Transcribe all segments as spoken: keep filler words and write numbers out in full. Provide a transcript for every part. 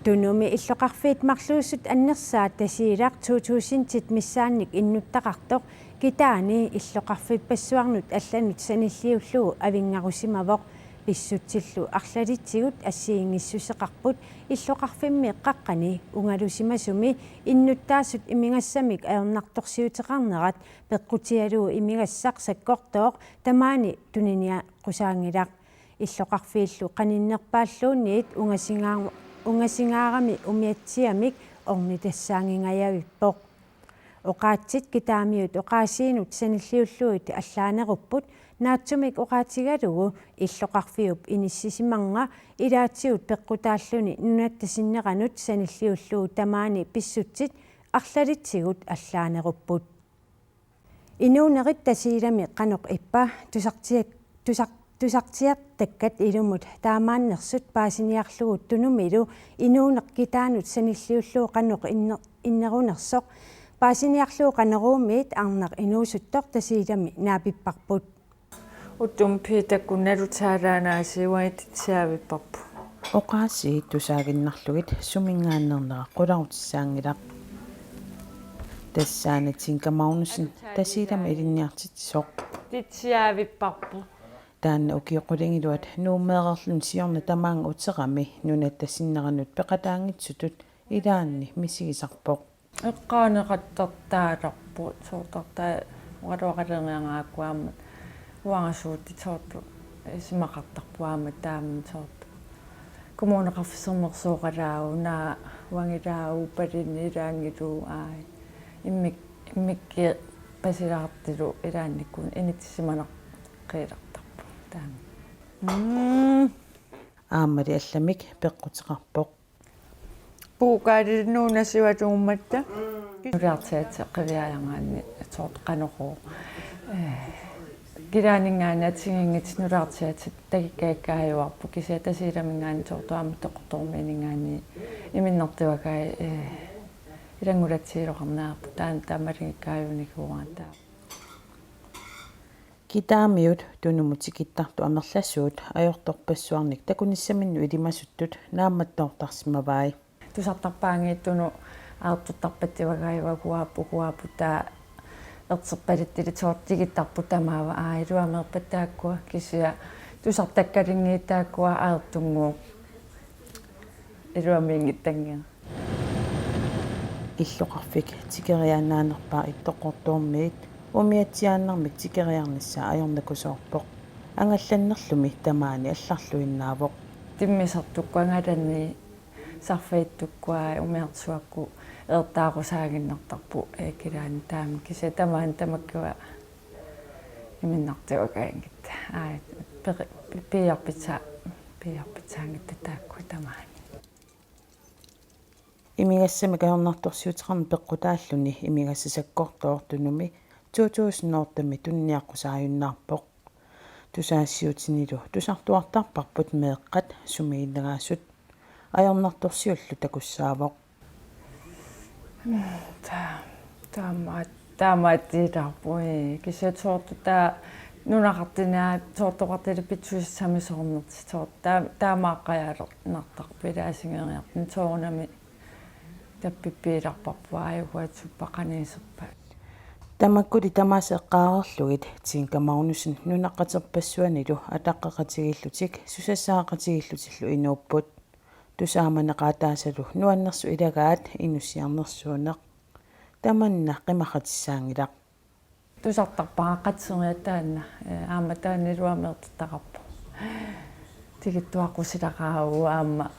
Tunumi illoqarfiit marluusut annersaat Tasiilaq to tusindit missaannik innuttaqartoq kitaani illoqarfippassuarnut allanut sanilliullugu avinngarusimavoq. Pissutsillu arlalitsigut assigiinngissuseqarput illoqarfimmi qaqqani ungalusimasumi innuttaasut imigassamik ajornartorsiuteqarnerat peqqutigalugu imigassaq sakkortooq tamaani tuniniaqqusaanngilaq. Illoqarfiillu qaninnerpaalluunniit ungasingaa-, ungasingaarami umiatsiamik ornitassaanngingajavippoq. Oqaatsit kitaamiut oqaasiinut sanilliullugit allaanerupput, naatsumik oqaatigalugu illoqarfiup inissisimanera ilaatigut peqqutaalluni nunatta sinneranut sanilliullugu tamaani pissutsit arlalitsigut allaanerupput. Inuunerit Tasiilami qanoq ippa tusartiak-, tusar-, tusartiartakkat ilumut taamaannersut paasiniarlugu Tunumilu inuuneq kitaanut sanilliullugu qanoq inne-, innerunersoq paasiniarlugu Qanoruumiit arnaq inuusuttoq Tasiilami naapipparput. Utum piitakunnalu taalaanaasiuai Titsiaavipparput. Oqaasii tusaaginnarlugit suminngaanneernera qularutissaanngilaq. Tassaana Tinka Magnussen Tasiilami ilinniartitsisoq. Titsiaavipparput. Taanna ukioq qulingiluat Nuummeereerluni siorna tamaanga uterami nunatta sinneranut peqataanngitsutut ilaanni misigisarpoq. Eqqaaneqartartaalerput soorlu tartaa ualuaqaleriarngaakku aamma uangasuutit soorlu isumaqartarput aamma taama soorlu. Kommuneqarfik Sermersuup qalaa una uangilaarpoq palinni ilaanngillugu aai. Immik-, immikkuuppasilaartilu ilaannikkut inissisimaneq qiilertarpoq taama. Mm. Aammali allamik peqquteqarpoq. Puukaalilluunniit siuatuummatta. Nulaartiaatsit qiviaajangaanik soorlu Qanorooq. Eh, kilaaninngaanniit atiginngitsut nulaartiaatsit takikkaajuarput kisianni Tasiilaminngaanniit soorlu aamma Qaqortormiininngaanniit iminnertuagai, eh, ilanngulatsigiloqarniarput taanna taamaallaat kaajunikuuartaa. Kitaamiut Tunumut tikittartut amerlasuut ajortorpassuarnik takunissaminnut ilimasuttut naammattoortarsimavai. Tusartarpaanngitsunut ajortortarpatsivagai uaguaapput uaguaapput taava erserpaluttunik soorlu tikittarput tamaava aa iluameerpat taakkua kisianni tusartakkaluunniit taakkua ajortunngooq iluamiinngitsunnginnera. Illoqarfik tikeriaannaanerpaaq Ittoqqortoormiit umiatsiaannarmik tikeriarnissaa ajornakusoorpoq. Angallannerlumi tamaani allarluinnaavoq. Timmisartukkut angalani sarfittukkut umiarsuakkut eertaarusaaginnartarput ekilaani taama kisianni tamaani tamakkua iminnertuagaanngitsoq. Aa, peri-, pi-, piiarpitsa-, piiarpitsaanngitsoq taakkua tamaani. Imigassamik ajornartorsiuteqarneq peqqutaalluni imigassaq sakkortooq Tunumi to tusind otte-mi tuniniaqqusaajunnaarpoq. Tusagassiutinilu tusartuartarparput meeqqat sumiginnagaasut. Ajornartorsiullu takussaavoq. Ta-, taama-, taamaattuutarput, ii, kisianni soorlu taava nunaqartuniai soorlu oqartulli pitsuussami soornertik soorlu taa-, taamaaqqajaalernartarput ilaasigeriartuni soorunami tappippiilarparput aajuku atsuppa qanigiserpa. Tamakkuli tamaasa eqqaareerlugit Tinka Magnussen nunaqqaterpassuanilu ataqqeqatigiillutik susassaqatigiillutillu inuupput. Tusaamaneqaataasalu nuannersut ilagaat inussiarnersuuneq. Tamanna qimarratissaanngilaq. Tusartarpara qatseriat taanna, ee, aamma taanna iluameertitaqarpoq. Tikittuaqqusilaqaaq aamma.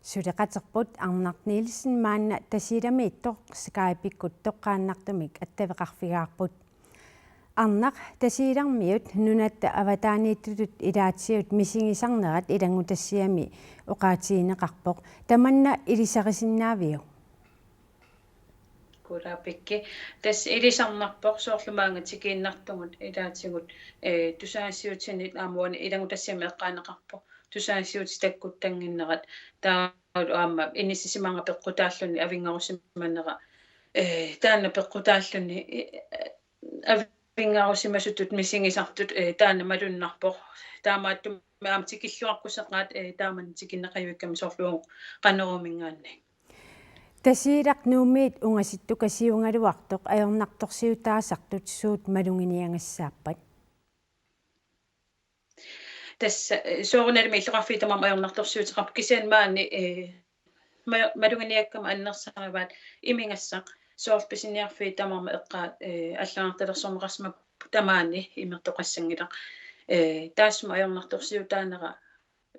Suleqaterput Arnaq Nielsen maanna Tasiilamiittoq Skype-ikkut toqqaannartumik attaveqarfigaarput. Arnaq, Tasiilarmiut nunatta avataaniittutut ilaatigut misigisarnerat ilanngutassiami oqaatigineqarpoq. Tamanna ilisarisinnaaviuk? Kuulaapikki. Tassa ilisarnarpoq soorlu maanga tikiinnartugut ilaatigut, ee, tusagassiutinit aamma uani ilanngutassiami eqqaaneqarpoq. Tusagassiutit takkuttannginnerat taavalu aamma inissisimanera peqqutaalluni avinngarusimanera. Ee, taanna peqqutaalluni, ee, avinngarusimasutut misigisartut, ee, taanna malunnarpoq. Taamaattumik aamma tikilluaqquseqaat, eh, taamani tikinneqajuikkami soorlu Qanoruuminngaanniit. Tasiilaq Nuummiit ungasittukasiugaluartoq ajornartorsiutaasartut suut maluginiagassaappat? Tassa, eh, soorunalimi illoqarfiit tamarmik ajornartorsiuteqarput kisianni maani, eh, ma-, maluginiakkama annersarivaat imigassaq soorlu pisiniarfiit tamarmik eqqaat, eh, allagartalersorneqarsimapput tamaani imertoqassanngilaq. Eh, taassuma ajornartorsiutaanera,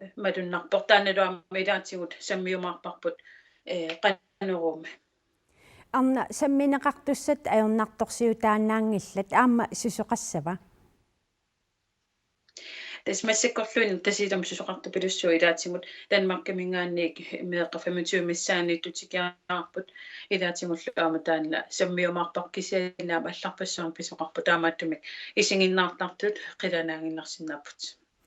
eh, malunnarpoq taannalu aamma ilaatigut sammiumaarparput, eh, Qanoruumi. Arnaq sammineqartussat ajornartorsiutaannaanngillat aamma susoqassava? Tassa massakkorluunniit Tasiilamut susoqartupilussuuvoq ilaatigut Danmarkiminngaanniit meeqqat femogtyve missaanniittut tikiaarput ilaatigullu aamma taanna sammiumaarparput kisianni aamma allarpassuarnik pisoqarpoq taamaattumik isiginnaartartut qilanaaginnarsinnaapput.